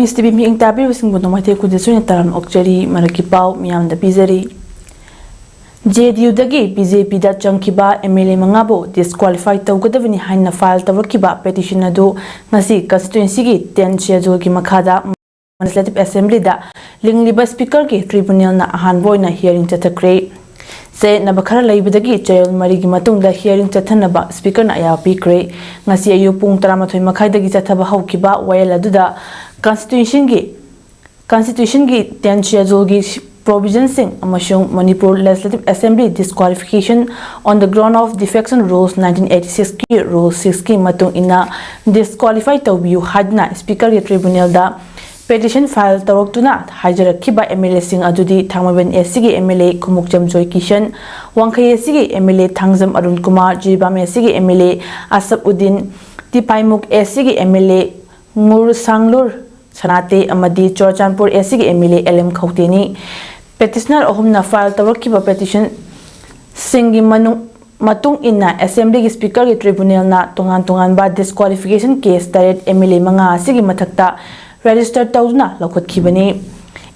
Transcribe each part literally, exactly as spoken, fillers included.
ꯏꯁ T V ꯃꯤꯠꯌꯦꯡ ꯇꯥꯕꯤꯕꯁꯤꯡꯕꯨ ꯅꯣꯡꯃꯥꯏꯊꯦꯛ ꯈꯨꯟꯗ ꯁꯣꯏꯅ ꯇꯔꯥꯝꯅ ꯑꯣꯛꯆꯔꯤ꯫ ꯃꯔꯛꯀꯤ ꯄꯥꯎ ꯃꯤꯌꯥꯝꯗ ꯄꯤꯖꯔꯤ꯫ ꯖꯦ ꯗꯤ ꯌꯨꯗꯒꯤ ꯕꯤ ꯖꯦ ꯄꯤꯗ ꯆꯪꯈꯤꯕ ꯑꯦꯝ ꯑꯦꯜ ꯑꯦ ꯃꯉꯥꯕꯨ ꯗꯤꯁꯀ꯭ꯋꯥꯂꯤꯐꯥꯏ ꯇꯧꯒꯗꯕꯅꯤ ꯍꯥꯏꯅ ꯐꯥꯏꯜ ꯇꯧꯔꯛꯈꯤꯕ ꯄꯦꯇꯤꯁꯟ ꯑꯗꯨ ꯉꯁꯤ ꯀꯟꯁꯇꯤꯇ꯭ꯌꯨꯑꯦꯟꯁꯤꯒꯤ ꯇꯦꯟ ꯁꯦꯗꯨꯜꯒꯤ ꯃꯈꯥꯗ ꯂꯦꯖꯤꯁꯂꯦꯇꯤꯚ ꯑꯦꯁꯦꯝꯕ꯭ꯂꯤꯗ ꯂꯤꯡꯂꯤꯕ ꯁ꯭ꯄꯤꯀꯔꯒꯤ ꯇ꯭ꯔꯤꯕꯨꯅꯦꯜꯅ ꯑꯍꯥꯟꯕ ꯑꯣꯏꯅ ꯍꯤꯌꯥꯔꯤꯡ ꯆꯠꯊꯈ꯭ꯔꯦ꯫ ꯆꯌꯦꯠꯅꯕ ꯈꯔ ꯂꯩꯕꯗꯒꯤ ꯆꯌꯣꯜ ꯃꯔꯤꯒꯤ ꯃꯇꯨꯡꯗ ꯍꯤꯌꯥꯔꯤꯡ ꯆꯠꯊꯅꯕ ꯁ꯭ꯄꯤꯀꯔꯅ ꯑꯌꯥꯕ ꯄꯤꯈ꯭ꯔꯦ꯫ ꯉꯁꯤ ꯑꯌꯨꯛ ꯄꯨꯡ ꯇꯔꯥꯃꯥꯊꯣꯏ ꯃꯈꯥꯏꯗꯒꯤ ꯆꯠꯊꯕ ꯍꯧꯈꯤꯕ ꯋꯥꯌꯦꯜ ꯑꯗꯨꯗ ꯀꯟꯁꯇꯤꯇ꯭ꯌꯨꯁꯟꯒꯤ ꯀꯟꯁꯇꯤꯇ꯭ꯌꯨꯁꯟꯒꯤ ꯇꯦꯟ ꯁꯦꯗꯨꯜꯒꯤ ꯄ꯭ꯔꯣꯚꯤꯖꯟꯁꯤꯡ ꯑꯃꯁꯨꯡ Manipur legislative assembly disqualification on the ground of defection rules nineteen eighty ꯁꯤꯛꯁꯀꯤ ꯔꯨꯜ ꯁꯤꯛꯁꯀꯤ ꯃꯇꯨꯡ ꯏꯟꯅ ꯗꯤꯁꯀ꯭ꯋꯥꯂꯤꯐꯥꯏ ꯇꯧꯕꯤꯌꯨ ꯍꯥꯏꯗꯨꯅ ꯁ꯭ꯄꯤꯀꯔꯒꯤ ꯇ꯭ꯔꯤꯕꯨꯅꯦꯜꯗ ꯄꯦꯇꯤꯁꯟ ꯐꯥꯏꯜ ꯇꯧꯔꯛꯇꯨꯅ ꯍꯥꯏꯖꯔꯛꯈꯤꯕ ꯑꯦꯝ ꯑꯦꯜ ꯑꯦꯁꯤꯡ ꯑꯗꯨꯗꯤ ꯊꯥꯡꯃꯩꯕꯟ ꯑꯦꯁ ꯁꯤꯒꯤ ꯑꯦꯝ ꯑꯦꯜ ꯑꯦ ꯈꯨꯃꯨꯛꯆꯝ ꯖꯣꯏ ꯀꯤꯁꯟ, ꯋꯥꯡꯈꯩ ꯑꯦꯁ ꯁꯤꯒꯤ M L A Thangjam Arun Kumar, Jiribam S ꯁꯤꯒꯤ ꯑꯦꯝ ꯑꯦꯜ ꯑꯦ ꯑꯁꯐ ꯎꯗꯤꯟ, ꯇꯤꯄꯥꯏꯃꯨꯛ ꯑꯦꯁ ꯁꯤꯒꯤ ꯑꯦꯝ ꯑꯦꯜ ꯑꯦ ꯉꯨꯔꯁꯥꯡꯂꯨꯔ ꯁꯅꯥꯇꯦ ꯑꯃꯗꯤ ꯆꯨꯔꯆꯥꯟꯄꯨꯔ ꯑꯦꯁ ꯁꯤꯒꯤ M L A L M ꯈꯧꯇꯦꯅꯤ꯫ ꯄꯦꯇꯤꯁꯅꯔ ꯑꯍꯨꯝꯅ ꯐꯥꯏꯜ ꯇꯧꯔꯛꯈꯤꯕ ꯄꯦꯇꯤꯁꯟꯁꯤꯡꯒꯤ ꯃꯅꯨꯡ ꯃꯇꯨꯡ ꯏꯟꯅ ꯑꯦꯁꯦꯝꯕ꯭ꯂꯤꯒꯤ ꯁ꯭ꯄꯤꯀꯔꯒꯤ ꯇ꯭ꯔꯤꯕꯨꯅꯦꯜꯅ ꯇꯣꯉꯥꯟ ꯇꯣꯉꯥꯟꯕ ꯗꯤꯁꯀ꯭ꯋꯥꯂꯤꯐꯤꯀꯦꯁꯟ ꯀꯦꯁ ꯇꯔꯦꯠ ꯑꯦꯝ ꯑꯦꯜ ꯑꯦ ꯃꯉꯥ ꯑꯁꯤꯒꯤ ꯃꯊꯛꯇ ꯔꯦꯖꯤꯁꯇꯔ ꯇꯧꯗꯨꯅ ꯂꯧꯈꯠꯈꯤꯕꯅꯤ꯫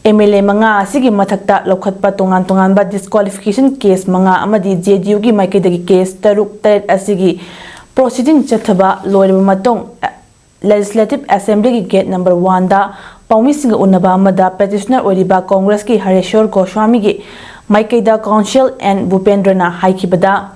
ꯑꯦꯝ ꯑꯦꯜ ꯑꯦ ꯃꯉꯥ ꯑꯁꯤꯒꯤ ꯃꯊꯛꯇ ꯂꯧꯈꯠꯄ ꯇꯣꯉꯥꯟ ꯇꯣꯉꯥꯟꯕ ꯗꯤꯁꯀ꯭ꯋꯥꯂꯤꯐꯤꯀꯦꯁꯟ ꯀꯦꯁ ꯃꯉꯥ ꯑꯃꯗꯤ ꯖꯦ ꯗꯤ ꯌꯨꯒꯤ ꯃꯥꯏꯀꯩꯗꯒꯤ ꯀꯦꯁ ꯇꯔꯨꯛ ꯇꯔꯦꯠ ꯑꯁꯤꯒꯤ ꯄ꯭ꯔꯣꯁꯤꯗꯤꯡ ꯆꯠꯊꯕ ꯂꯣꯏꯔꯕ ꯃꯇꯨꯡ, ꯂꯦꯖꯤꯁꯂꯦꯇꯤꯚ ꯑꯦꯁꯦꯝꯕ꯭ꯂꯤꯒꯤ ꯒꯦꯠ ꯅꯝꯕꯔ ꯋꯥꯟꯗ ꯄꯥꯎꯃꯤꯁꯤꯡꯒ ꯎꯅꯕ ꯑꯃꯗ ꯄꯦꯇꯤꯁꯅꯔ ꯑꯣꯏꯔꯤꯕ ꯀꯣꯡꯒ꯭ꯔꯦꯁꯀꯤ ꯍꯔꯦꯁ꯭ꯋꯔ ꯒꯣꯁ꯭ꯋꯥꯃꯤꯒꯤ ꯃꯥꯏꯀꯩꯗ ꯀꯥꯎꯟꯁꯤꯜ ꯑꯦꯟ ꯚꯨꯄꯦꯟꯗ꯭ꯔꯅ ꯍꯥꯏꯈꯤꯕꯗ,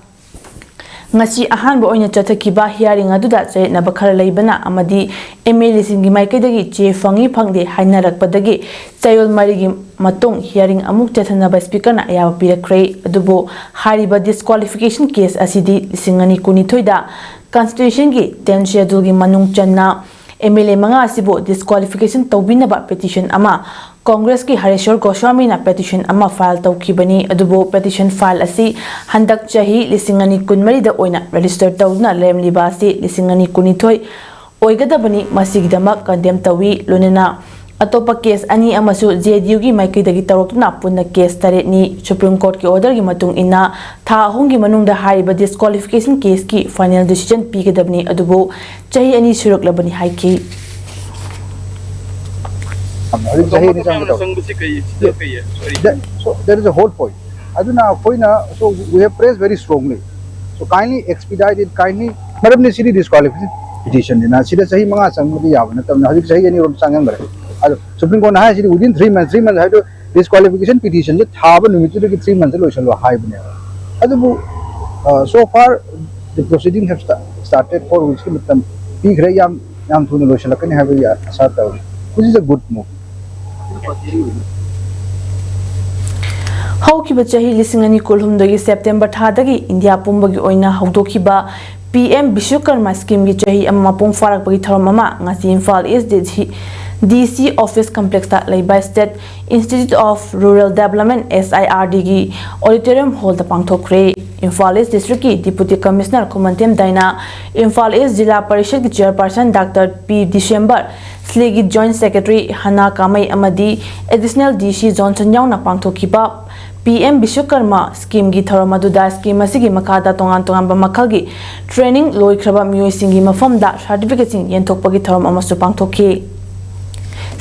ꯉꯁꯤ ꯑꯍꯥꯟꯕ ꯑꯣꯏꯅ ꯆꯠꯊꯈꯤꯕ ꯍꯤꯌꯥꯔꯤꯡ ꯑꯗꯨꯗ ꯆꯌꯦꯠꯅꯕ ꯈꯔ ꯂꯩꯕꯅ ꯑꯃꯗꯤ ꯑꯦꯝ ꯑꯦꯜ ꯑꯦꯁꯤꯡꯒꯤ ꯃꯥꯏꯀꯩꯗꯒꯤ ꯆꯦ ꯐꯪꯏ ꯐꯪꯗꯦ ꯍꯥꯏꯅꯔꯛꯄꯗꯒꯤ ꯆꯌꯣꯜ ꯃꯔꯤꯒꯤ ꯃꯇꯨꯡ ꯍꯤꯌꯥꯔꯤꯡ ꯑꯃꯨꯛ ꯆꯠꯊꯅꯕ ꯁ꯭ꯄꯤꯀꯔꯅ ꯑꯌꯥꯕ ꯄꯤꯔꯛꯈ꯭ꯔꯦ꯫ ꯑꯗꯨꯕꯨ ꯍꯥꯏꯔꯤꯕ ꯗꯤꯁꯀ꯭ꯋꯥꯂꯤꯐꯤꯀꯦꯁꯟ ꯀꯦꯁ ꯑꯁꯤꯗꯤ ꯂꯤꯁꯤꯡ ꯑꯅꯤ ꯀꯨꯟꯅꯤꯊꯣꯏꯗ ꯀꯟꯁꯇꯤꯇ꯭ꯌꯨꯁꯟꯒꯤ ꯇꯦꯟ ꯁꯦꯗꯨꯜꯒꯤ ꯃꯅꯨꯡ ꯆꯟꯅ ꯑꯦꯝ ꯑꯦꯜ ꯑꯦ ꯃꯉꯥ ꯑꯁꯤꯕꯨ ꯗꯤꯁꯀ꯭ꯋꯥꯂꯤꯐꯤꯀꯦꯁꯟ ꯇꯧꯕꯤꯅꯕ ꯄꯦꯇꯤꯁꯟ ꯑꯃ ꯀꯣꯡꯒ꯭ꯔꯦꯁꯀꯤ ꯍꯔꯦꯁ꯭ꯋꯔ ꯒꯣꯁ꯭ꯋꯥꯃꯤꯅ ꯄꯦꯇꯤꯁꯟ ꯑꯃ ꯐꯥꯏꯜ ꯇꯧꯈꯤꯕꯅꯤ꯫ ꯑꯗꯨꯕꯨ ꯄꯦꯇꯤꯁꯟ ꯐꯥꯏꯜ ꯑꯁꯤ ꯍꯟꯗꯛ ꯆꯍꯤ ꯂꯤꯁꯤꯡ ꯑꯅꯤ ꯀꯨꯟꯃꯔꯤꯗ ꯑꯣꯏꯅ ꯔꯦꯖꯤꯁꯇꯔ ꯇꯧꯗꯨꯅ ꯂꯩꯔꯝꯂꯤꯕ ꯑꯁꯤ ꯂꯤꯁꯤꯡ ꯑꯅꯤ ꯀꯨꯟꯅꯤꯊꯣꯏ ꯑꯣꯏꯒꯗꯕꯅꯤ꯫ ꯃꯁꯤꯒꯤꯗꯃꯛ ꯀꯟꯗꯦꯝ ꯇꯧꯏ꯫ ꯂꯣꯏꯅꯅ ꯑꯇꯣꯞꯄ ꯀꯦꯁ ꯑꯅꯤ ꯑꯃꯁꯨ ꯖꯦ ꯗꯤ ꯌꯨꯒꯤ ꯃꯥꯏꯀꯩꯗꯒꯤ ꯇꯧꯔꯛꯇꯨꯅ ꯄꯨꯟꯅ ꯀꯦꯁ ꯇꯔꯦꯠꯅꯤ꯫ ꯁꯨꯄ꯭ꯔꯤꯝ ꯀꯣꯔꯠꯀꯤ ꯑꯣꯔꯗꯔꯒꯤ ꯃꯇꯨꯡ ꯏꯟꯅ ꯊꯥ ꯑꯍꯨꯝꯒꯤ ꯃꯅꯨꯡꯗ ꯍꯥꯏꯔꯤꯕ ꯗꯤꯁꯀ꯭ꯋꯥꯂꯤꯐꯤꯀꯦꯁꯟ ꯀꯦꯁꯀꯤ ꯐꯥꯏꯅꯦꯜ ꯗꯤꯁꯤꯖꯟ ꯄꯤꯒꯗꯕꯅꯤ꯫ ꯑꯗꯨꯕꯨ ꯆꯍꯤ ꯑꯅꯤ ꯁꯨꯔꯛꯂꯕꯅꯤ ꯍꯥꯏꯈꯤ꯫ ꯍꯧꯖꯤꯛ ꯆꯍꯤ ꯑꯅꯤ ꯆꯪꯒꯗꯧꯔꯦ꯫ ꯆꯪꯕꯁꯤ ꯀꯩ, ꯁꯤꯗ ꯀꯩ, sorry꯫ That, so there is a whole point. ꯑꯗꯨꯅ ꯑꯩꯈꯣꯏꯅ, so we have pressed very strongly. So kindly expedite it, kindly. ꯃꯔꯝꯗꯤ ꯁꯤꯗꯤ disqualification petitionꯅꯤꯅ ꯁꯤꯗ ꯆꯍꯤ ꯃꯉꯥ ꯆꯪꯕꯗꯤ ꯌꯥꯕ ꯅꯠꯇꯕꯅ ꯍꯧꯖꯤꯛ ꯆꯍꯤ ꯑꯅꯤꯔꯣꯝ ꯆꯪꯍꯟꯈ꯭ꯔꯦ꯫ ꯑꯗꯣ Supreme Courtꯅ ꯍꯥꯏꯁꯤꯗꯤ within three months, three months ꯍꯥꯏꯗꯣ disqualification petitionꯁꯦ ꯊꯥꯕ ꯅꯨꯃꯤꯠꯇꯨꯗꯒꯤ three months ꯂꯣꯏꯁꯜꯂꯣ ꯍꯥꯏꯕꯅꯦꯕ꯫ ꯑꯗꯨꯕꯨ, uh, so far the proceeding have sta- started four weeksꯀꯤ ꯃꯇꯝ ꯄꯤꯈ꯭ꯔꯦ꯫ ꯌꯥꯝ ꯌꯥꯝ ꯊꯨꯅ ꯂꯣꯏꯁꯤꯜꯂꯛꯀꯅꯤ ꯍꯥꯏꯕꯒꯤ ꯑꯁꯥ ꯇꯧꯔꯤ꯫ This is a good move. ꯍꯧꯈꯤꯕ ꯆꯍꯤ ꯂꯤꯁꯤꯡ ꯑꯅꯤ ꯀꯨꯟꯍꯨꯝꯗꯣꯏꯒꯤ ꯁꯦꯞꯇꯦꯝꯕꯔ ꯊꯥꯗꯒꯤ ꯏꯟꯗꯤꯌꯥ ꯄꯨꯝꯕꯒꯤ ꯑꯣꯏꯅ ꯍꯧꯗꯣꯛꯈꯤꯕ ꯄꯤ ꯑꯦꯝ ꯕꯤꯁ꯭ꯋꯀꯔꯃ ꯁ꯭ꯀꯤꯝꯒꯤ ꯆꯍꯤ ꯑꯃ ꯃꯄꯨꯡ ꯐꯥꯔꯛꯄꯒꯤ ꯊꯧꯔꯝ ꯑꯃ ꯉꯁꯤ ꯏꯝꯐꯥꯜ ꯏꯁ ꯗꯤ ꯁꯤ ꯑꯣꯐꯤꯁ ꯀꯝꯄ꯭ꯂꯦꯛꯁꯇ ꯂꯩꯕ state institute of rural development, S I R ꯗꯤꯒꯤ ꯑꯣꯗꯤꯇꯣꯔꯤꯌꯝ ꯍꯣꯜꯗ ꯄꯥꯡꯊꯣꯛꯈ꯭ꯔꯦ꯫ ꯏꯝꯐꯥꯜ ꯏꯁ ꯗꯤꯁꯇ꯭ꯔꯤꯛꯀꯤ deputy commissioner Khumanthem Diana, Imphal east zila ꯄꯔꯤꯁꯗꯀꯤ ꯆꯤꯌꯔꯄꯥꯔꯁꯟ ꯗꯥꯛꯇꯔ ꯄꯤ ꯗꯤꯁꯦꯝꯕꯔ, ꯁꯤꯂꯦꯒꯤ ꯖꯣꯏꯟꯠ ꯁꯦꯀ꯭ꯔꯦꯇꯔꯤ ꯍꯅꯥ ꯀꯥꯃꯩ ꯑꯃꯗꯤ ꯑꯦꯗꯤꯁꯅꯦꯜ ꯗꯤ ꯁꯤ ꯖꯣꯟꯁꯟ ꯌꯥꯎꯅ ꯄꯥꯡꯊꯣꯛꯈꯤꯕ ꯄꯤ ꯑꯦꯝ ꯕꯤꯁ꯭ꯋꯀꯔꯃ ꯁ꯭ꯀꯤꯝꯒꯤ ꯊꯧꯔꯝ ꯑꯗꯨꯗ ꯁ꯭ꯀꯤꯝ ꯑꯁꯤꯒꯤ ꯃꯈꯥꯗ ꯇꯣꯉꯥꯟ ꯇꯣꯉꯥꯟꯕ ꯃꯈꯜꯒꯤ ꯇ꯭ꯔꯦꯅꯤꯡ ꯂꯣꯏꯈ꯭ꯔꯕ ꯃꯤꯑꯣꯏꯁꯤꯡꯒꯤ ꯃꯐꯝꯗ ꯁꯥꯔꯇꯤꯐꯤꯀꯦꯠꯁꯤꯡ ꯌꯦꯟꯊꯣꯛꯄꯒꯤ ꯊꯧꯔꯝ ꯑꯃꯁꯨ ꯄꯥꯡꯊꯣꯛꯈꯤ꯫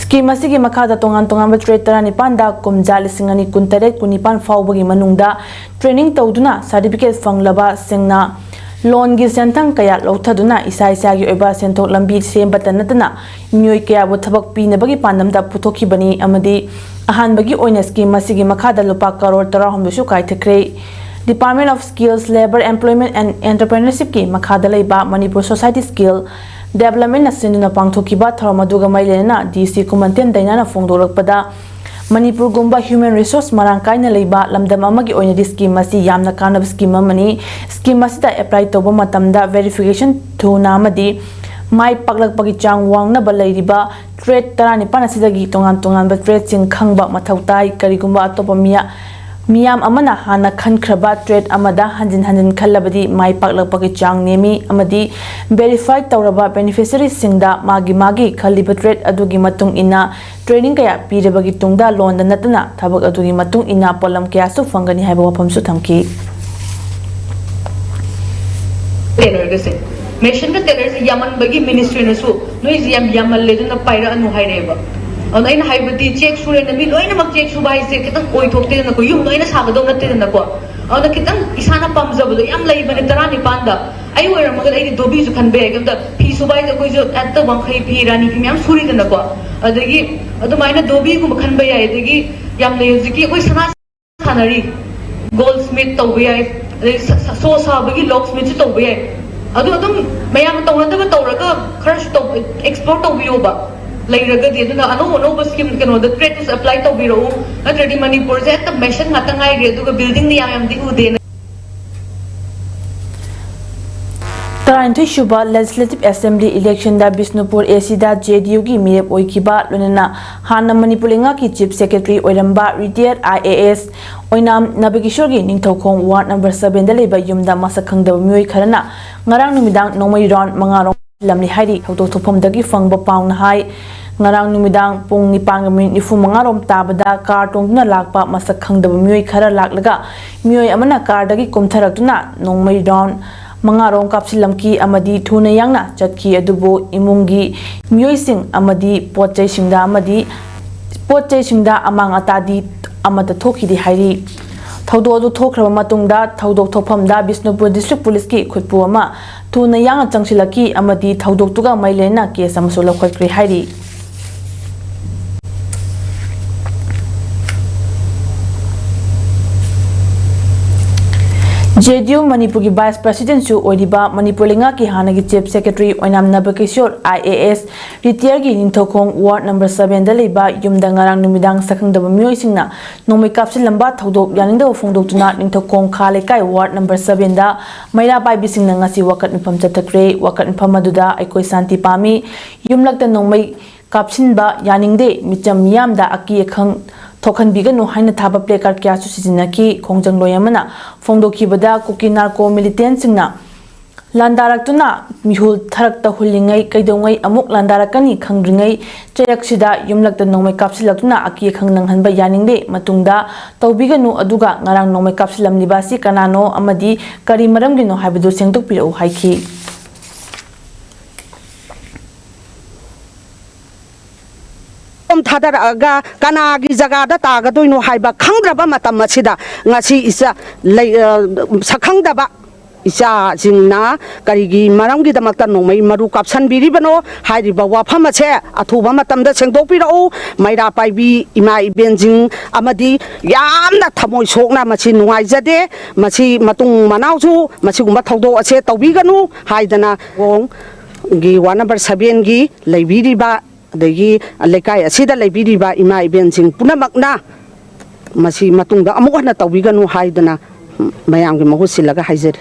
ꯁ꯭ꯀꯤꯝ ꯑꯁꯤꯒꯤ ꯃꯈꯥꯗ ꯇꯣꯉꯥꯟ ꯇꯣꯉꯥꯟꯕ ꯇ꯭ꯔꯦꯠ ꯇꯔꯥꯅꯤꯄꯥꯟꯗ ꯀꯨꯝꯖꯥ ꯂꯤꯁꯤꯡ ꯑꯅꯤ ꯀꯨꯟꯇꯔꯦꯠ ꯀꯨꯟꯅꯤꯄꯥꯟ ꯐꯥꯎꯕꯒꯤ ꯃꯅꯨꯡꯗ ꯇ꯭ꯔꯦꯅꯤꯡ ꯇꯧꯗꯨꯅ ꯁꯥꯔꯇꯤꯐꯤꯀꯦꯠ ꯐꯪꯂꯕꯁꯤꯡꯅ ꯂꯣꯟꯒꯤ ꯁꯦꯟꯊꯪ ꯀꯌꯥ ꯂꯧꯊꯗꯨꯅ ꯏꯁꯥ ꯏꯁꯥꯒꯤ ꯑꯣꯏꯕ ꯁꯦꯟꯊꯣꯛ ꯂꯝꯕꯤ ꯁꯦꯝꯕꯇ ꯅꯠꯇꯅ ꯃꯤꯑꯣꯏ ꯀꯌꯥꯕꯨ ꯊꯕꯛ ꯄꯤꯅꯕꯒꯤ ꯄꯥꯟꯗꯝꯗ ꯄꯨꯊꯣꯛꯈꯤꯕꯅꯤ ꯑꯃꯗꯤ ꯑꯍꯥꯟꯕꯒꯤ ꯑꯣꯏꯅ ꯁ꯭ꯀꯤꯝ ꯑꯁꯤꯒꯤ ꯃꯈꯥꯗ ꯂꯨꯄꯥ crore ꯇꯔꯥꯍꯨꯝꯗꯣꯏꯁꯨ ꯀꯥꯏꯊꯈ꯭ꯔꯦ꯫ Department of Skills, Labour, Employment and Entrepreneurshipꯀꯤ ꯃꯈꯥꯗ ꯂꯩꯕ ꯃꯅꯤꯄꯨꯔ ꯁꯣꯁꯥꯏꯇꯤ ꯁ꯭ꯀꯤꯜ ꯗꯦꯕꯂꯞꯃꯦꯟꯅ ꯁꯤꯟꯗꯨꯅ ꯄꯥꯡꯊꯣꯛꯈꯤꯕ ꯊꯧꯔꯝ ꯑꯗꯨꯒ ꯃꯔꯤ ꯂꯩꯅꯅ ꯗꯤ ꯁꯤ ꯈꯨꯃꯟꯊꯦꯝ ꯗꯩꯅꯥꯅ ꯐꯣꯡꯗꯣꯛꯂꯛꯄꯗ, ꯃꯅꯤꯄꯨꯔꯒꯨꯝꯕ human resource ꯃꯔꯥꯡ ꯀꯥꯏꯅ ꯂꯩꯕ ꯂꯝꯗꯝ ꯑꯃꯒꯤ ꯑꯣꯏꯅꯗꯤ ꯁ꯭ꯀꯤꯝ ꯑꯁꯤ ꯌꯥꯝꯅ ꯀꯥꯟꯅꯕ ꯁ꯭ꯀꯤꯝ ꯑꯃꯅꯤ꯫ ꯁ꯭ꯀꯤꯝ ꯑꯁꯤꯗ ꯑꯦꯄ꯭ꯂꯥꯏ ꯇꯧꯕ ꯃꯇꯝꯗ ꯚꯦꯔꯤꯐꯤꯀꯦꯁꯟ ꯊꯨꯅ ꯑꯃꯗꯤ ꯃꯥꯏ ꯄꯥꯛꯂꯛꯄꯒꯤ ꯆꯥꯡ ꯋꯥꯡꯅꯕ ꯂꯩꯔꯤꯕ ꯇ꯭ꯔꯦꯠ ꯇꯔꯥꯅꯤꯄꯥꯟ ꯑꯁꯤꯗꯒꯤ ꯇꯣꯉꯥꯟ ꯇꯣꯉꯥꯟꯕ ꯇ꯭ꯔꯦꯠꯁꯤꯡ ꯈꯪꯕ ꯃꯊꯧ ꯇꯥꯏ꯫ ꯀꯔꯤꯒꯨꯝꯕ ꯑꯇꯣꯞꯄ ꯃꯤꯌꯥ-, ꯃꯤꯌꯥꯝ ꯑꯃꯅ ꯍꯥꯟꯅ ꯈꯟꯈ꯭ꯔꯕ ꯇ꯭ꯔꯦꯠ ꯑꯃꯗ ꯍꯟꯖꯤꯟ ꯍꯟꯖꯤꯟ ꯈꯜꯂꯕꯗꯤ ꯃꯥꯏ ꯄꯥꯛꯂꯛꯄꯒꯤ ꯆꯥꯡ ꯅꯦꯝꯃꯤ ꯑꯃꯗꯤ ꯚꯦꯔꯤꯐꯥꯏ ꯇꯧꯔꯕ ꯕꯦꯅꯤꯐꯤꯁꯔꯤꯁꯤꯡꯗ ꯃꯥꯒꯤ ꯃꯥꯒꯤ ꯈꯜꯂꯤꯕ ꯇ꯭ꯔꯦꯠ ꯑꯗꯨꯒꯤ ꯃꯇꯨꯡ ꯏꯟꯅ ꯇ꯭ꯔꯦꯅꯤꯡ ꯀꯌꯥ ꯄꯤꯔꯕꯒꯤ ꯇꯨꯡꯗ ꯂꯣꯟꯗ ꯅꯠꯇꯅ ꯊꯕꯛ ꯑꯗꯨꯒꯤ ꯃꯇꯨꯡ ꯏꯟꯅ ꯄꯣꯠꯂꯝ ꯀꯌꯥꯁꯨ ꯐꯪꯒꯅꯤ ꯍꯥꯏꯕ ꯋꯥꯐꯝꯁꯨ ꯊꯝꯈꯤ꯫ ꯇꯦꯂꯔꯒꯁꯦ, ꯃꯦꯁꯟꯒ ꯇꯦꯂꯔꯁꯦ ꯌꯥꯝꯃꯟꯕꯒꯤ ꯃꯤꯅꯤꯁꯇ꯭ꯔꯤꯅꯁꯨ ꯅꯣꯏꯁꯦ ꯌꯥꯝ ꯌꯥꯝꯃꯜꯂꯦ, ꯑꯗꯨꯅ ꯄꯥꯏꯔꯛꯑꯅꯨ ꯍꯥꯏꯔꯛꯑꯦꯕ꯫ ꯑꯗꯨꯅ ꯑꯩꯅ ꯍꯥꯏꯕꯗꯤ, ꯆꯦꯛ ꯁꯨꯔꯦꯅ ꯃꯤ ꯂꯣꯏꯅꯃꯛ ꯆꯦꯛ ꯁꯨꯕ ꯍꯥꯏꯁꯦ ꯈꯤꯇꯪ ꯑꯣꯏꯊꯣꯛꯇꯦꯗꯅꯀꯣ, ꯌꯨꯝ ꯂꯣꯏꯅ ꯁꯥꯒꯗꯧ ꯅꯠꯇꯦꯗꯅꯀꯣ꯫ ꯑꯗꯨꯅ ꯈꯤꯇꯪ ꯏꯁꯥꯅ ꯄꯥꯝꯖꯕꯗꯣ ꯌꯥꯝ ꯂꯩꯕꯅꯦ ꯇꯔꯥꯅꯤꯄꯥꯟꯗ꯫ ꯑꯩ ꯑꯣꯏꯔꯝꯃꯒꯗꯤ ꯑꯩꯗꯤ ꯗꯣꯕꯤꯁꯨ ꯈꯟꯕ ꯌꯥꯏ꯫ ꯀꯩꯝꯇ ꯐꯤ ꯁꯨꯕ ꯍꯥꯏꯁꯦ ꯑꯩꯈꯣꯏꯁꯨ ꯍꯦꯛꯇ ꯋꯥꯡꯈꯩ ꯐꯤ, ꯔꯥꯅꯤ ꯐꯤ ꯃꯌꯥꯝ ꯁꯨꯔꯤꯗꯅꯀꯣ꯫ ꯑꯗꯒꯤ ꯑꯗꯨꯃꯥꯏꯅ ꯗꯣꯕꯤꯒꯨꯝꯕ ꯈꯟꯕ ꯌꯥꯏ꯫ ꯑꯗꯒꯤ ꯌꯥꯝ ꯂꯩ ꯍꯧꯖꯤꯛꯀꯤ ꯑꯩꯈꯣꯏ ꯁꯅꯥ ꯁꯥꯟꯅꯔꯤ, ꯒꯣꯜ ꯁ꯭ꯃꯤꯠ ꯇꯧꯕ ꯌꯥꯏ, ꯑꯗꯩ ꯁ- ꯁ- ꯁꯣ ꯁꯥꯕꯒꯤ ꯂꯣꯛ ꯁ꯭ꯃꯤꯠꯁꯨ ꯇꯧꯕ ꯌꯥꯏ꯫ ꯑꯗꯨ ꯑꯗꯨꯝ ꯃꯌꯥꯝ ꯇꯧꯅꯗꯕ ꯇꯧꯔꯒ ꯈꯔꯁꯨ ꯇꯧ ꯑꯦꯛꯁꯄ꯭ꯂꯣꯔ ꯇꯧꯕꯤꯌꯣꯕ꯫ ꯂꯩꯔꯒꯗꯤ ꯑꯗꯨꯅ ꯑꯅꯧ ꯑꯅꯧꯕ ꯁ꯭ꯀꯤꯝ, ꯀꯩꯅꯣꯗ, ꯇ꯭ꯔꯦꯗꯇꯁꯨ ꯑꯦꯄ꯭ꯂꯥꯏ ꯇꯧꯕꯤꯔꯛꯎ꯫ ꯅꯠꯇ꯭ꯔꯗꯤ ꯃꯅꯤꯄꯨꯔꯁꯦ ꯍꯦꯛꯇ ꯃꯦꯟꯁꯟ ꯉꯥꯛꯇ ꯉꯥꯏꯔꯦ, ꯑꯗꯨꯒ ꯕꯤꯜꯗꯤꯡꯗꯤ ꯌꯥꯝ ꯌꯥꯝꯗꯤ ꯎꯗꯦꯅ꯫ ꯇꯔꯥꯅꯤꯊꯣꯏ ꯁꯨꯕ Legislative Assembly election the Bishnupur A C the J D U ꯒꯤ ꯃꯤꯔꯦꯞ ꯑꯣꯏꯈꯤꯕ, ꯂꯣꯏꯅꯅ ꯍꯥꯟꯅ ꯃꯅꯤꯄꯨꯔ ꯂꯩꯉꯥꯛꯀꯤ Chief Secretary ꯑꯣꯏꯔꯝꯕ retired I A S Oinam ꯅꯕꯀꯤꯁꯣꯔꯒꯤ Ningthoukhong ward number seven ꯗ ꯂꯩꯕ ꯌꯨꯝꯗ ꯃꯁꯛ ꯈꯪꯗꯕ ꯃꯤꯑꯣꯏ ꯈꯔꯅ ꯉꯔꯥꯡ ꯅꯨꯃꯤꯗꯥꯡ ꯅꯣꯡꯃꯩ round ꯃꯉꯥ ꯔꯣꯝ ꯂꯝꯂꯤ ꯍꯥꯏꯔꯤ꯫ ꯊꯧꯗꯣꯛ ꯊꯣꯛꯐꯝꯗꯒꯤ ꯐꯪꯕ ꯄꯥꯎꯅ ꯍꯥꯏ, ꯉꯔꯥꯡ ꯅꯨꯃꯤꯗꯥꯡ ꯄꯨꯡ ꯅꯤꯄꯥꯟꯒ ꯃꯤꯅꯤꯠ ꯅꯤꯐꯨ ꯃꯉꯥ ꯔꯣꯝ ꯇꯥꯕꯗ ꯀꯥꯔ ꯇꯣꯡꯗꯨꯅ ꯂꯥꯛꯄ ꯃꯁꯛ ꯈꯪꯗꯕ ꯃꯤꯑꯣꯏ ꯈꯔ ꯂꯥꯛꯂꯒ ꯃꯤꯑꯣꯏ ꯑꯃꯅ ꯀꯥꯔꯗꯒꯤ ꯀꯨꯝꯊꯔꯛꯇꯨꯅ ꯅꯣꯡꯃꯩ round ꯃꯉꯥ ꯔꯣꯝ ꯀꯥꯞꯁꯤꯜꯂꯝꯈꯤ ꯑꯃꯗꯤ ꯊꯨꯅ ꯌꯥꯡꯅ ꯆꯠꯈꯤ꯫ ꯑꯗꯨꯕꯨ ꯏꯃꯨꯡꯒꯤ ꯃꯤꯑꯣꯏꯁꯤꯡ ꯑꯃꯗꯤ ꯄꯣꯠ ꯆꯩꯁꯤꯡꯗ ꯑꯃꯗꯤ ꯄꯣꯠ ꯆꯩꯁꯤꯡꯗ ꯑꯃꯥꯡ ꯑꯇꯥꯗꯤ ꯑꯃꯠꯇ ꯊꯣꯛꯈꯤꯗꯦ ꯍꯥꯏꯔꯤ꯫ ꯊꯧꯗꯣꯛ ꯑꯗꯨ ꯊꯣꯛꯈ꯭ꯔꯕ ꯃꯇꯨꯡꯗ ꯊꯧꯗꯣꯛ ꯊꯣꯛꯐꯝꯗ ꯕꯤꯁꯅꯨꯄꯨꯔ District Police ꯀꯤ ꯈꯨꯠꯄꯨ ꯑꯃ ꯊꯨꯅ ꯌꯥꯡꯅ ꯆꯪꯁꯤꯜꯂꯛꯈꯤ ꯑꯃꯗꯤ ꯊꯧꯗꯣꯛꯇꯨꯒ ꯃꯔꯤ ꯂꯩꯅꯅ case ꯑꯃꯁꯨ ꯂꯧꯈꯠꯈ꯭ꯔꯦ ꯍꯥꯏꯔꯤ꯫ J D U ꯃꯅꯤꯄꯨꯔꯒꯤ Vice President ꯁꯨ ꯑꯣꯏꯔꯤꯕ ꯃꯅꯤꯄꯨꯔ ꯂꯩꯉꯥꯛꯀꯤ ꯍꯥꯟꯅꯒꯤ Chief Secretary Oinam ꯅꯕꯀꯤꯁꯣꯔ I A S retired ꯒꯤ ꯅꯤꯡꯊꯧꯈꯣꯡ ward number seven ꯗ ꯂꯩꯕ ꯌꯨꯝꯗ ꯉꯔꯥꯡ ꯅꯨꯃꯤꯗꯥꯡ ꯁꯛꯈꯪꯗꯕ ꯃꯤꯑꯣꯏꯁꯤꯡꯅ ꯅꯣꯡꯃꯩ ꯀꯥꯞꯁꯤꯜꯂꯝꯕ ꯊꯧꯗꯣꯛ ꯌꯥꯅꯤꯡꯗꯕ ꯐꯣꯡꯗꯣꯛꯇꯨꯅ ꯅꯤꯡꯊꯧꯈꯣꯡ ꯈꯥ ꯂꯩꯀꯥꯏ ward number seven ꯗ ꯃꯩꯔꯥ ꯄꯥꯏꯕꯤꯁꯤꯡꯅ ꯉꯁꯤ ꯋꯥꯀꯠ ꯃꯤꯐꯝ ꯆꯠꯊꯈ꯭ꯔꯦ꯫ ꯋꯥꯀꯠ ꯃꯤꯐꯝ ꯑꯗꯨꯗ ꯑꯩꯈꯣꯏ ꯁꯥꯟꯇꯤ ꯄꯥꯝꯃꯤ, ꯌꯨꯝꯂꯛꯇ ꯅꯣꯡꯃꯩ ꯀꯥꯞꯁꯤꯟꯕ ꯌꯥꯅꯤꯡꯗꯦ, ꯃꯤꯆꯝ ꯃꯤꯌꯥꯝꯗ ꯑꯀꯤ ꯑꯈꯪ ꯊꯣꯛꯍꯟꯕꯤꯒꯅꯨ ꯍꯥꯏꯅ ꯊꯥꯕ placard ꯀꯌꯥꯁꯨ ꯁꯤꯖꯤꯟꯅꯈꯤ꯫ ꯈꯣꯡꯖꯪꯂꯣꯏ ꯑꯃꯅ ꯐꯣꯡꯗꯣꯛꯈꯤꯕꯗ ꯀꯨꯀꯤ narco militant ꯁꯤꯡꯅ ꯂꯥꯟꯗꯥꯔꯛꯇꯨꯅ ꯃꯤꯍꯨꯜ ꯊꯔꯛꯇ ꯍꯨꯜꯂꯤꯉꯩ ꯀꯩꯗꯧꯉꯩ ꯑꯃꯨꯛ ꯂꯥꯟꯗꯥꯔꯛꯀꯅꯤ ꯈꯪꯗ꯭ꯔꯤꯉꯩ ꯆꯩꯔꯛꯁꯤꯗ ꯌꯨꯝꯂꯛꯇ ꯅꯣꯡꯃꯩ ꯀꯥꯞꯁꯤꯜꯂꯛꯇꯨꯅ ꯑꯀꯤ ꯑꯈꯪ ꯅꯪꯍꯟꯕ ꯌꯥꯅꯤꯡꯗꯦ꯫ ꯃꯇꯨꯡꯗ ꯇꯧꯕꯤꯒꯅꯨ꯫ ꯑꯗꯨꯒ ꯉꯔꯥꯡ ꯅꯣꯡꯃꯩ ꯀꯥꯞꯁꯤꯜꯂꯝꯂꯤꯕ ꯑꯁꯤ ꯀꯅꯥꯅꯣ ꯑꯃꯗꯤ ꯀꯔꯤ ꯃꯔꯝꯒꯤꯅꯣ ꯍꯥꯏꯕꯗꯨ ꯁꯦꯡꯗꯣꯛꯄꯤꯔꯛꯎ ꯍꯥꯏꯈꯤ꯫ ꯊꯥꯗꯔꯛꯑꯒ ꯀꯅꯥꯒꯤ ꯖꯒꯥꯗ ꯇꯥꯒꯗꯣꯏꯅꯣ ꯍꯥꯏꯕ ꯈꯪꯗ꯭ꯔꯕ ꯃꯇꯝ ꯑꯁꯤꯗ ꯉꯁꯤ ꯏꯆꯥ ꯂꯩ-, ꯑ, ꯁꯛꯈꯪꯗꯕ ꯏꯆꯥꯁꯤꯡꯅ ꯀꯔꯤꯒꯤ ꯃꯔꯝꯒꯤꯗꯃꯛꯇ ꯅꯣꯡꯃꯩ ꯃꯔꯨ ꯀꯥꯞꯁꯟꯕꯤꯔꯤꯕꯅꯣ ꯍꯥꯏꯔꯤꯕ ꯋꯥꯐꯝ ꯑꯁꯦ ꯑꯊꯨꯕ ꯃꯇꯝꯗ ꯁꯦꯡꯗꯣꯛꯄꯤꯔꯛꯎ꯫ ꯃꯩꯔꯥ ꯄꯥꯏꯕꯤ ꯏꯃꯥ ꯏꯕꯦꯟꯁꯤꯡ ꯑꯃꯗꯤ ꯌꯥꯝꯅ ꯊꯃꯣꯏ ꯁꯣꯛꯅ ꯃꯁꯤ ꯅꯨꯡꯉꯥꯏꯖꯗꯦ꯫ ꯃꯁꯤ ꯃꯇꯨꯡ ꯃꯅꯥꯎꯁꯨ ꯃꯁꯤꯒꯨꯝꯕ ꯊꯧꯗꯣꯛ ꯑꯁꯦ ꯇꯧꯕꯤꯒꯅꯨ ꯍꯥꯏꯗꯅ ꯈꯣꯡꯒꯤ ꯋꯥꯔꯗ ꯅꯝꯕꯔ ꯁꯚꯦꯟꯒꯤ ꯂꯩꯕꯤꯔꯤꯕ ꯑꯗꯒꯤ ꯂꯩꯀꯥꯏ ꯑꯁꯤꯗ ꯂꯩꯕꯤꯔꯤꯕ ꯏꯃꯥ ꯏꯕꯦꯟꯁꯤꯡ ꯄꯨꯝꯅꯃꯛꯅ ꯃꯁꯤ ꯃꯇꯨꯡꯗ ꯑꯃꯨꯛ ꯍꯟꯅ ꯇꯧꯕꯤꯒꯅꯨ ꯍꯥꯏꯗꯨꯅ ꯃꯌꯥꯝꯒꯤ ꯃꯍꯨꯠ ꯁꯤꯜꯂꯒ ꯍꯥꯏꯖꯔꯤ꯫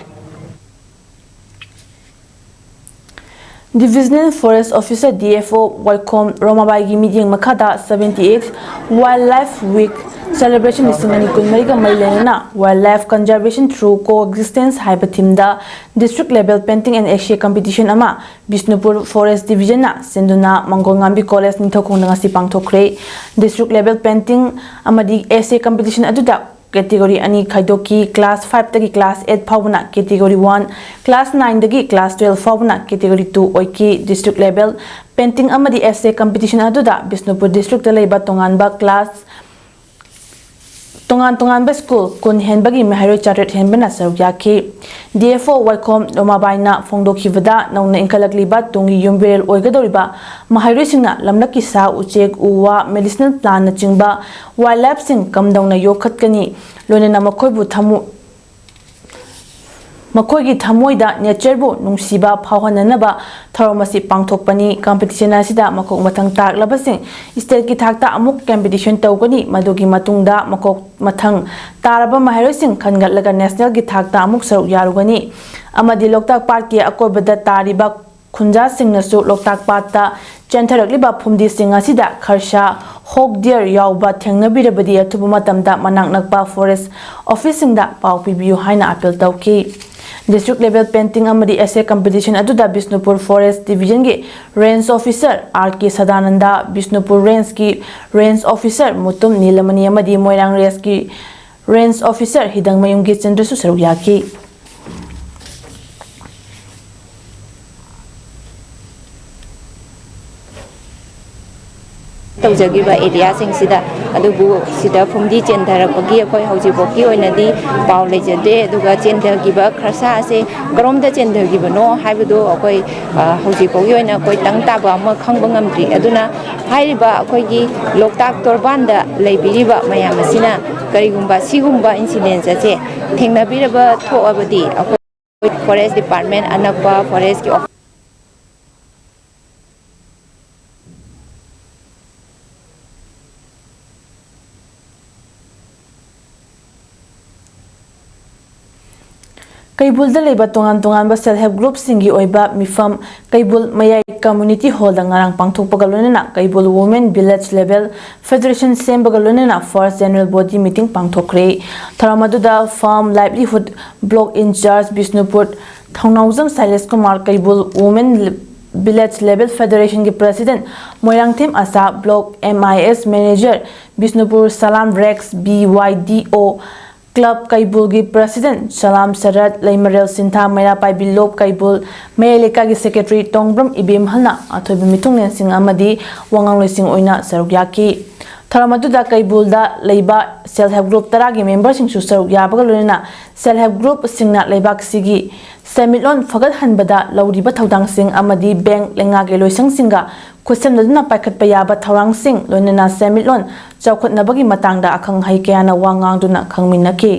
Divisional Forest Officer, D F O, ꯋꯥꯏꯈꯣꯝ ꯔꯣꯃꯥꯕꯥꯏꯒꯤ ꯃꯤꯠꯌꯦꯡ ꯃꯈꯥꯗ seventy eight Wildlife Week celebration ꯂꯤꯁꯤꯡ ꯑꯅꯤ ꯀꯨꯟꯃꯔꯤꯒ ꯃꯔꯤ ꯂꯩꯅꯅ Wildlife Conservation Through Coexistence ꯍꯥꯏꯕ themeꯗ district level painting and essay competition ꯑꯃ ꯕꯤꯁꯅꯨꯄꯨꯔ Forest Divisionꯅ ꯁꯤꯟꯗꯨꯅ ꯃꯪꯒꯣꯜꯉꯥꯝꯕꯤ College ꯅꯤꯡꯊꯧꯈꯣꯡꯗ ꯉꯁꯤ ꯄꯥꯡꯊꯣꯛꯈ꯭ꯔꯦ꯫ District level painting ꯑꯃꯗꯤ essay competition ꯑꯗꯨꯗ category ꯑꯅꯤ ꯈꯥꯏꯗꯣꯛꯈꯤ꯫ Class fiveꯇꯒꯤ class eight ꯐꯥꯎꯕꯅ category one, class nineꯗꯒꯤ class twelve ꯐꯥꯎꯕꯅ category two ꯑꯣꯏꯈꯤ꯫ District level painting ꯑꯃꯗꯤ essay competition ꯑꯗꯨꯗ ꯕꯤꯁꯅꯨꯄꯨꯔ districtꯇ ꯂꯩꯕ ꯇꯣꯉꯥꯟꯕ class, ꯇꯣꯉꯥꯟ ꯇꯣꯉꯥꯟꯕ school ꯀꯨꯟ ꯍꯦꯟꯕꯒꯤ ꯃꯍꯩꯔꯣꯏ ꯆꯥꯇ꯭ꯔꯦꯠ ꯍꯦꯟꯕꯅ ꯁꯔꯨꯛ ꯌꯥꯈꯤ꯫ D F O ꯋꯥꯏꯈꯣꯝ ꯔꯣꯃꯥꯕꯥꯏꯅ ꯐꯣꯡꯗꯣꯛꯈꯤꯕꯗ, ꯅꯧꯅ ꯏꯟꯈꯠꯂꯛꯂꯤꯕ ꯇꯨꯡꯒꯤ ꯌꯨꯝꯕꯤꯔꯦꯜ ꯑꯣꯏꯒꯗꯧꯔꯤꯕ ꯃꯍꯩꯔꯣꯏꯁꯤꯡꯅ ꯂꯝꯂꯛꯀꯤ ꯁꯥ ꯎꯆꯦꯛ, ꯎ ꯋꯥ, medicinal plantꯅꯆꯤꯡꯕ wildlifeꯁꯤꯡ ꯀꯝꯗꯧꯅ ꯌꯣꯛꯈꯠꯀꯅꯤ, ꯂꯣꯏꯅꯅ ꯃꯈꯣꯏꯕꯨ ꯊꯃꯣ-, ꯃꯈꯣꯏꯒꯤ ꯊꯃꯣꯏꯗ natureꯕꯨ ꯅꯨꯡꯁꯤꯕ ꯐꯥꯎꯍꯟꯅꯅꯕ ꯊꯧꯔꯝ ꯑꯁꯤ ꯄꯥꯡꯊꯣꯛꯄꯅꯤ꯫ Competition ꯑꯁꯤꯗ ꯃꯀꯣꯛ ꯃꯊꯪ ꯇꯥꯔꯛꯂꯕꯁꯤꯡ stateꯀꯤ ꯊꯥꯛꯇ ꯑꯃꯨꯛ competition ꯇꯧꯒꯅꯤ꯫ ꯃꯗꯨꯒꯤ ꯃꯇꯨꯡꯗ ꯃꯀꯣꯛ ꯃꯊꯪ ꯇꯥꯔꯕ ꯃꯍꯩꯔꯣꯏꯁꯤꯡ ꯈꯟꯒꯠꯂꯒ nationalꯒꯤ ꯊꯥꯛꯇ ꯑꯃꯨꯛ ꯁꯔꯨꯛ ꯌꯥꯔꯨꯒꯅꯤ꯫ ꯑꯃꯗꯤ ꯂꯣꯛꯇꯥꯛ ꯄꯥꯠꯀꯤ ꯑꯀꯣꯏꯕꯗ ꯇꯥꯔꯤꯕ ꯈꯨꯟꯖꯥꯁꯤꯡꯅꯁꯨ ꯂꯣꯛꯇꯥꯛ ꯄꯥꯠꯇ ꯆꯦꯟꯊꯔꯛꯂꯤꯕ ꯐꯨꯝꯗꯤꯁꯤꯡ ꯑꯁꯤꯗ ꯈꯔꯁꯥ, hawk deer ꯌꯥꯎꯕ ꯊꯦꯡꯅꯕꯤꯔꯕꯗꯤ ꯑꯊꯨꯕ ꯃꯇꯝꯗ ꯃꯅꯥꯛ ꯅꯛꯄ forest officeꯁꯤꯡꯗ ꯄꯥꯎ ꯄꯤꯕꯤꯌꯨ ꯍꯥꯏꯅ appeal ꯇꯧꯈꯤ꯫ District level painting ꯑꯃꯗꯤ essay competition ꯑꯗꯨꯗ Bishnupur Forest Divisionꯒꯤ Range Officer R K Sadananda, Bishnupur Rangeꯀꯤ Range Officer Mutum ꯅꯤꯂꯃꯅꯤ ꯑꯃꯗꯤ ꯃꯣꯏꯔꯥꯡ Rangeꯀꯤ Range Officer ꯍꯤꯗꯪꯃꯌꯨꯝ ꯒꯤꯆꯟꯗ꯭ꯔꯁꯨ ꯁꯔꯨꯛ ꯌꯥꯈꯤ꯫ ꯖꯈꯤꯕ ꯑꯦꯔꯤꯌꯥꯁꯤꯡꯁꯤꯗ꯫ ꯑꯗꯨꯕꯨ ꯁꯤꯗ ꯐꯨꯝꯗꯤ ꯆꯦꯟꯊꯔꯛꯄꯒꯤ ꯑꯩꯈꯣꯏ ꯍꯧꯖꯤꯛꯐꯥꯎꯒꯤ ꯑꯣꯏꯅꯗꯤ ꯄꯥꯎ ꯂꯩꯖꯗꯦ꯫ ꯑꯗꯨꯒ ꯆꯦꯟꯊꯈꯤꯕ ꯈꯔꯁꯥ ꯑꯁꯦ ꯀꯔꯣꯝꯗ ꯆꯦꯟꯊꯈꯤꯕꯅꯣ ꯍꯥꯏꯕꯗꯣ ꯑꯩꯈꯣꯏ, ꯑ, ꯍꯧꯖꯤꯛꯐꯥꯎꯒꯤ ꯑꯣꯏꯅ ꯑꯩꯈꯣꯏ ꯇꯪ ꯇꯥꯕ ꯑꯃ ꯈꯪꯕ ꯉꯝꯗ꯭ꯔꯤ꯫ ꯑꯗꯨꯅ ꯍꯥꯏꯔꯤꯕ ꯑꯩꯈꯣꯏꯒꯤ ꯂꯣꯛꯇꯥꯛ ꯇꯣꯔꯕꯥꯟꯗ ꯂꯩꯕꯤꯔꯤꯕ ꯃꯌꯥꯝ ꯑꯁꯤꯅ ꯀꯔꯤꯒꯨꯝꯕ ꯁꯤꯒꯨꯝꯕ ꯏꯟꯁꯤꯗꯦꯟꯁ ꯑꯁꯦ ꯊꯦꯡꯅꯕꯤꯔꯕ ꯊꯣꯛꯑꯕꯗꯤ ꯑꯩꯈꯣꯏ ꯐꯣꯔꯦꯁ ꯗꯤꯄꯥꯔꯠꯃꯦꯟ ꯑꯅꯛꯄ ꯐꯣꯔꯦꯁꯀꯤ ꯑꯣꯐ- ꯀꯩꯕꯨꯜꯗ ꯂꯩꯕ ꯇꯣꯉꯥꯟ ꯇꯣꯉꯥꯟꯕ ꯁꯦꯜꯐ ꯍꯦꯜꯞ ꯒ꯭ꯔꯨꯞꯁꯤꯡꯒꯤ ꯑꯣꯏꯕ ꯃꯤꯐꯝ ꯀꯩꯕꯨꯜ ꯃꯌꯥꯏ ꯀꯝꯃ꯭ꯌꯨꯅꯤꯇꯤ ꯍꯣꯜꯗ ꯉꯔꯥꯡ ꯄꯥꯡꯊꯣꯛꯄꯒ ꯂꯣꯏꯅꯅ Keibul women village level federation ꯁꯦꯝꯕꯒ ꯂꯣꯏꯅꯅ ꯐꯥꯔꯁ ꯖꯦꯅꯔꯦꯜ ꯕꯣꯗꯤ ꯃꯤꯇꯤꯡ ꯄꯥꯡꯊꯣꯛꯈ꯭ꯔꯦ꯫ ꯊꯧꯔꯝ ꯑꯗꯨꯗ ꯐꯥꯔꯝ ꯂꯥꯏꯚꯂꯤꯍꯨꯗ block incharge Bishnupur Thounaojam Shailesh Kumar, Keibul women village level ꯐꯦꯗꯔꯦꯁꯟꯒꯤ president Moirangthem Asha, block M I S manager Bishnupur Salam Rex, B Y D O club ꯀꯩꯕꯨꯜꯒꯤ ꯄ꯭ꯔꯁꯤꯗꯦꯟꯠ ꯁꯂꯥꯝ ꯁꯔꯠ, ꯂꯩꯃꯔꯦꯜ ꯁꯤꯟꯊꯥ, ꯃꯩꯔꯥ ꯄꯥꯏꯕꯤ ꯂꯣꯞ ꯀꯩꯕꯨꯜ, ꯃꯌꯥꯏ ꯂꯩꯀꯥꯏꯒꯤ ꯁꯦꯀ꯭ꯔꯦꯇꯔꯤ ꯇꯣꯡꯕ꯭ꯔꯝ ꯏꯕꯦꯝꯍꯜꯅ ꯑꯊꯣꯏꯕ ꯃꯤꯊꯨꯡꯂꯦꯟꯁꯤꯡ ꯑꯃꯗꯤ ꯋꯥꯉꯥꯡꯂꯣꯏꯁꯤꯡ ꯑꯣꯏꯅ ꯁꯔꯨꯛ ꯌꯥꯈꯤ꯫ ꯊꯧꯔꯝ ꯑꯗꯨꯗ ꯀꯩꯕꯨꯜꯗ ꯂꯩꯕ ꯁꯦꯜꯐ ꯍꯦꯜꯞ ꯒ꯭ꯔꯨꯞ ꯇꯔꯥꯒꯤ ꯃꯦꯝꯕꯔꯁꯤꯡꯁꯨ ꯁꯔꯨꯛ ꯌꯥꯕꯒ ꯂꯣꯏꯅꯅ ꯁꯦꯜꯐ ꯍꯦꯜꯞ ꯒ꯭ꯔꯨꯞꯁꯤꯡꯅ ꯂꯩꯕꯥꯛꯁꯤꯒꯤ ꯁꯦꯟꯃꯤꯠꯂꯣꯟ ꯐꯒꯠꯍꯟꯕꯗ ꯂꯧꯔꯤꯕ ꯊꯧꯗꯥꯡꯁꯤꯡ ꯑꯃꯗꯤ ꯕꯦꯡꯛ, ꯂꯩꯉꯥꯛꯀꯤ ꯂꯣꯏꯁꯪꯁꯤꯡꯒ ꯈꯨꯠꯁꯝꯅꯗꯨꯅ ꯄꯥꯏꯈꯠꯄ ꯌꯥꯕ ꯊꯧꯔꯥꯡꯁꯤꯡ, ꯂꯣꯏꯅꯅ ꯁꯦꯟꯃꯤꯠꯂꯣꯟ ꯆꯥꯎꯈꯠꯅꯕꯒꯤ ꯃꯇꯥꯡꯗ ꯑꯈꯪ ꯑꯍꯩ ꯀꯌꯥꯅ ꯋꯥ ꯉꯥꯡꯗꯨꯅ ꯈꯪꯃꯤꯟꯅꯈꯤ꯫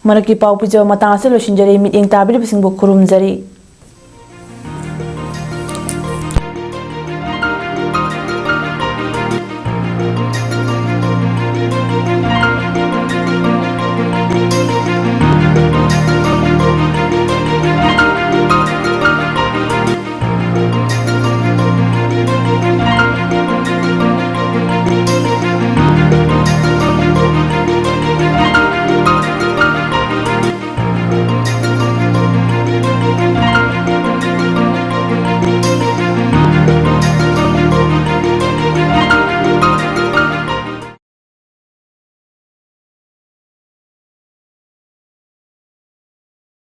ꯃꯔꯛꯀꯤ ꯄꯥꯎ ꯄꯤꯖꯕ ꯃꯇꯥꯡ ꯑꯁꯤꯗ ꯂꯣꯏꯁꯤꯟꯖꯔꯦ꯫ ꯃꯤꯠꯌꯦꯡ ꯇꯥꯕꯤꯔꯤꯕꯁꯤꯡꯕꯨ ꯈꯨꯔꯨꯝꯖꯔꯤ꯫